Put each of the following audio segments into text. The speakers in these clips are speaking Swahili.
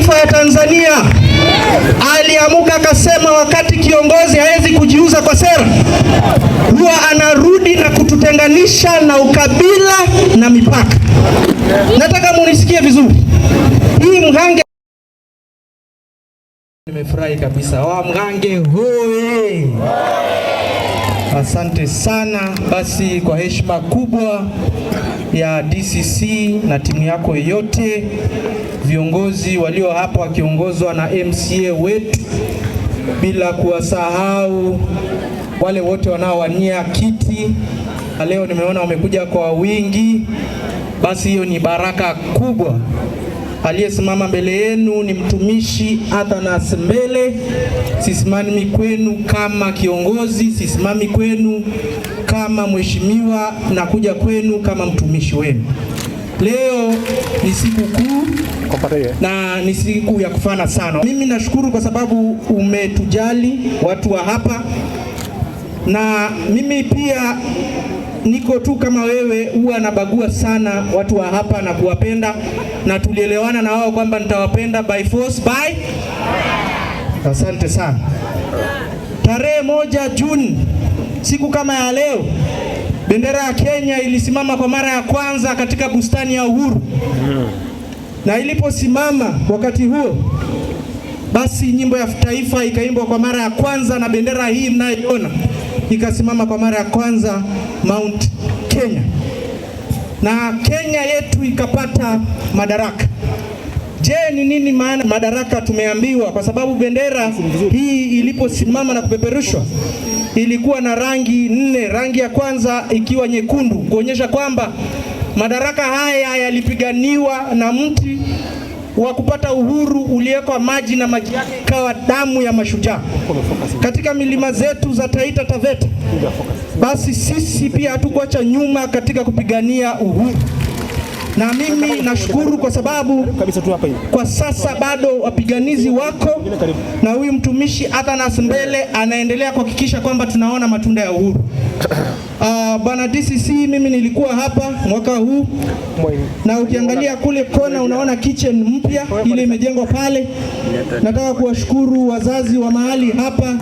taifa ya Tanzania aliamuka akasema, wakati kiongozi hawezi kujiuza kwa sera, huwa anarudi na kututenganisha na ukabila na mipaka. Nataka munisikie vizuri. Hii Mgange, nimefurahi kabisa. Wa Mgange hoye! Asante sana. Basi kwa heshima kubwa ya DCC na timu yako yote, viongozi walio hapa wakiongozwa na MCA wetu, bila kuwasahau wale wote wanaowania kiti, na leo nimeona wamekuja kwa wingi, basi hiyo ni baraka kubwa. Aliyesimama mbele yenu ni mtumishi Athanas Mbele. Sisimami kwenu kama kiongozi, sisimami kwenu kama mheshimiwa, na kuja kwenu kama mtumishi wenu. Leo ni siku kuu na ni siku ya kufana sana. Mimi nashukuru kwa sababu umetujali watu wa hapa, na mimi pia niko tu kama wewe, huwa nabagua sana watu wa hapa na kuwapenda, na tulielewana na wao kwamba nitawapenda by force by. Asante sana. Tarehe 1 Juni, siku kama ya leo, bendera ya Kenya ilisimama kwa mara ya kwanza katika bustani ya Uhuru, na iliposimama wakati huo, basi nyimbo ya taifa ikaimbwa kwa mara ya kwanza, na bendera hii mnayoiona ikasimama kwa mara ya kwanza Mount Kenya, na Kenya yetu ikapata madaraka. Je, ni nini maana madaraka? Tumeambiwa kwa sababu bendera hii iliposimama na kupeperushwa ilikuwa na rangi nne. Rangi ya kwanza ikiwa nyekundu, kuonyesha kwamba madaraka haya yalipiganiwa na mti wa kupata uhuru uliwekwa maji na maji yake ikawa damu ya mashujaa katika milima zetu za Taita Taveta. Basi sisi pia hatukuacha nyuma katika kupigania uhuru, na mimi nashukuru kwa sababu kwa sasa bado wapiganizi wako, na huyu mtumishi Athanas Mbele anaendelea kuhakikisha kwamba tunaona matunda ya uhuru. Bwana DCC, mimi nilikuwa hapa mwaka huu na ukiangalia kule kona unaona kitchen mpya ile imejengwa pale. Nataka kuwashukuru wazazi wa mahali hapa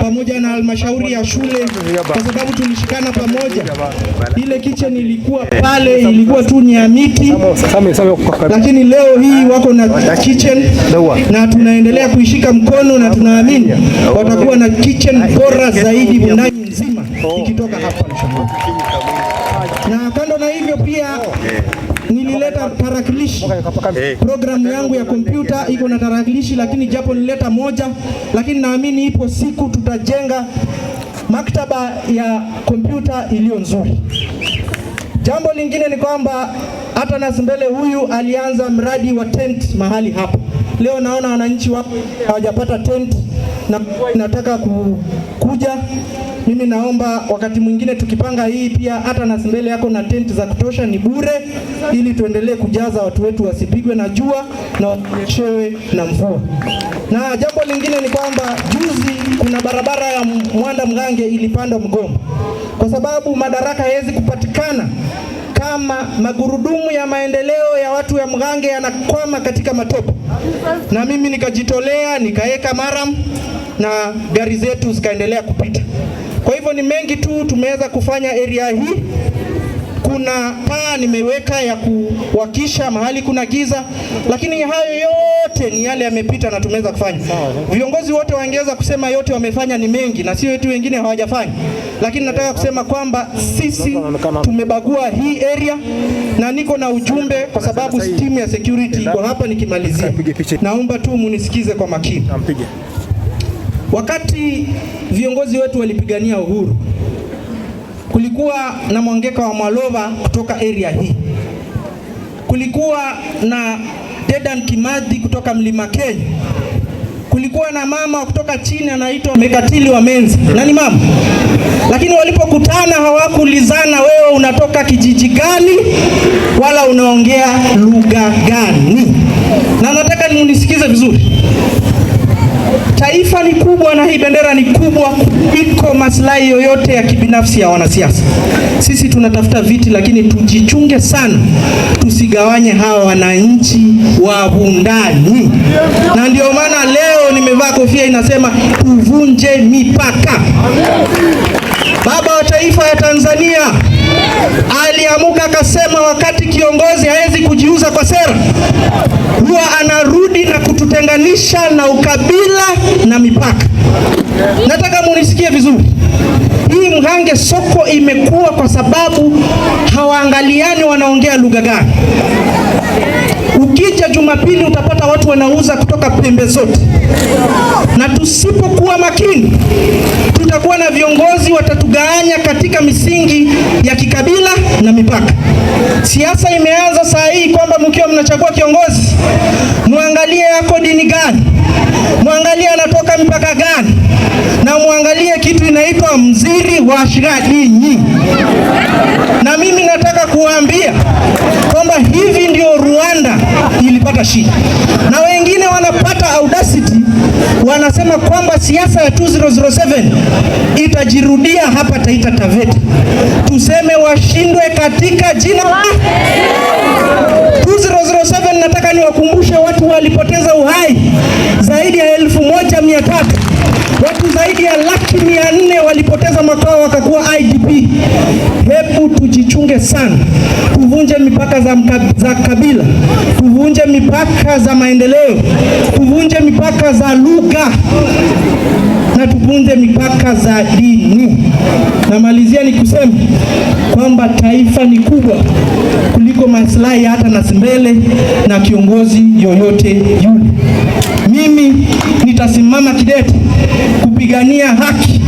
pamoja na halmashauri ya shule kwa sababu tulishikana pamoja. Ile kitchen ilikuwa pale, ilikuwa tu ni ya miti, lakini leo hii wako na kitchen na tunaendelea kuishika mkono na tunaamini watakuwa na kitchen bora zaidi ndani nzima ikitoka hapa Mshangoni. Na kando na hivyo pia nilileta tarakilishi. Programu yangu ya kompyuta iko na tarakilishi, lakini japo nilileta moja, lakini naamini ipo siku tutajenga maktaba ya kompyuta iliyo nzuri. Jambo lingine ni kwamba Athanas Mbele huyu alianza mradi wa tent mahali hapa. Leo naona wananchi wapo hawajapata tent na mvua inataka kuja. Mimi naomba wakati mwingine tukipanga hii pia Athanas Mbele yako na tent za kutosha, ni bure, ili tuendelee kujaza watu wetu wasipigwe na jua na wasinyeshewe na mvua. Na jambo lingine ni kwamba juzi kuna barabara ya Mwanda Mgange ilipandwa mgomba, kwa sababu madaraka hayawezi kupatikana kama magurudumu ya maendeleo ya watu ya Mgange yanakwama katika matope, na mimi nikajitolea nikaweka murram na gari zetu zikaendelea kupita. Kwa hivyo ni mengi tu tumeweza kufanya area hii. Kuna taa nimeweka ya kuwakisha mahali kuna giza, lakini hayo yote ni yale yamepita na tumeweza kufanya. Viongozi wote wangeweza kusema yote wamefanya ni mengi, na sio eti wengine hawajafanya, lakini nataka kusema kwamba sisi tumebagua hii area na niko na ujumbe kwa sababu timu ya security iko hapa. Nikimalizia, naomba tu munisikize kwa makini. Wakati viongozi wetu walipigania uhuru, kulikuwa na Mwangeka wa Mwalova kutoka area hii, kulikuwa na Dedan Kimathi kutoka Mlima Kenya, kulikuwa na mama kutoka chini anaitwa Mekatili wa Menzi, na ni mama. Lakini walipokutana hawakuulizana wewe unatoka kijiji gani wala unaongea lugha gani. Na nataka munisikize vizuri. Taifa ni kubwa na hii bendera ni kubwa kuliko maslahi yoyote ya kibinafsi ya wanasiasa. Sisi tunatafuta viti, lakini tujichunge sana, tusigawanye hawa wananchi wa Wundanyi. Na ndio maana leo nimevaa kofia inasema tuvunje mipaka. Baba wa taifa ya Tanzania aliamuka akasema, wakati kiongozi hawezi kujiuza kwa sera, huwa anarudi na kututenganisha na ukabila na mipaka. Nataka munisikie vizuri. Hii Mghange soko imekuwa kwa sababu hawaangaliani wanaongea lugha gani. Ukija Jumapili utapata watu wanauza kutoka pembe zote, na tusipokuwa makini tutakuwa na viongozi watatugawanya katika misingi ya kikabila na mipaka. Siasa imeanza saa hii kwamba mkiwa mnachagua kiongozi, muangalie yako dini gani, muangalie anatoka mpaka gani, na muangalie kitu inaitwa mziri wa shiradinyi. Na mimi nataka kuwaambia kwamba hivi ndio Rwanda ilipata shida, na wengine wanapata audacity, wanasema kwamba siasa ya 2007 itajirudia hapa Taita Taveta. Tuseme washindwe katika jina la 2007. Nataka niwakumbushe watu walipoteza uhai zaidi ya 1300 watu zaidi ya 400,000 walipoteza makao wakakuwa IDP. Hebu tujichunge sana, tuvunje mipaka za kabila, tuvunje mipaka za maendeleo, tuvunje mipaka za lugha na tuvunje mipaka za dini. Namalizia ni kusema kwamba taifa ni kubwa kuliko maslahi hata Nasembele na kiongozi yoyote yule. Mimi nitasimama kidete kupigania haki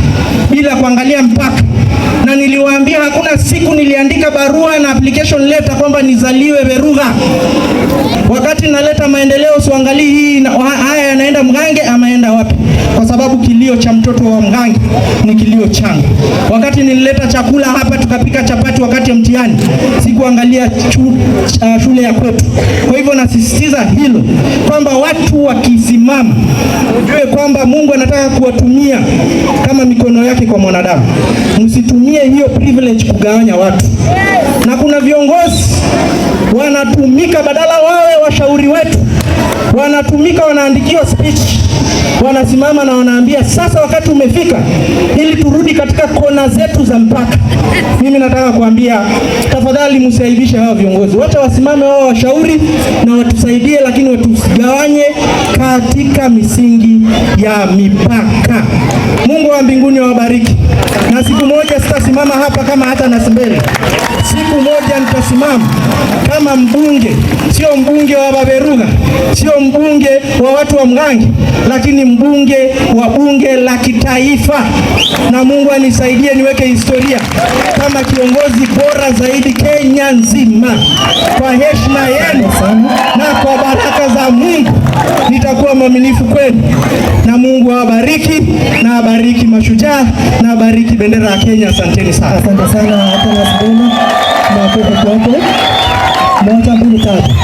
bila kuangalia mpaka, na niliwaambia hakuna siku niliandika barua na application letter kwamba nizaliwe Berugha. Wakati naleta maendeleo siangalii hii haya yanaenda Mghange ama enda wapi, kwa sababu kilio cha mtoto wa Mghange ni kilio changu. Wakati nilileta chakula hapa tukapika chapati wakati ya mtihani, sikuangalia shule ya kwetu. Kwa hivyo nasisitiza hilo kwamba watu wakisimama, ujue kwamba Mungu anataka kuwatumia kama mikono yake kwa mwanadamu. Msitumie hiyo privilege kugawanya watu, na kuna viongozi wanatumika badala wawe washauri wetu, wanatumika, wanaandikiwa speech, wanasimama na wanaambia sasa wakati umefika ili turudi katika kona zetu za mpaka. Mimi nataka kuambia tafadhali, msiaibishe hawa viongozi, wacha wasimame wao washauri na watusaidie, lakini watusigawanye katika misingi ya mipaka. Mungu wa mbinguni awabariki, na siku moja sitasimama hapa kama hata Nasembele. Siku moja nitasimama kama mbunge, sio mbunge wa Baberuga, sio mbunge wa watu wa Mghange, lakini mbunge wa bunge la kitaifa, na Mungu anisaidie niweke historia kama kiongozi bora zaidi Kenya nzima. Kwa heshima yenu na kwa baraka za Mungu nitakuwa mwaminifu kwenu, na Mungu awabariki na abariki mashujaa na abariki bendera ya Kenya. Asanteni sana. Asante sana Atanas Mbele, makofi kwako. Moja, mbili, tatu.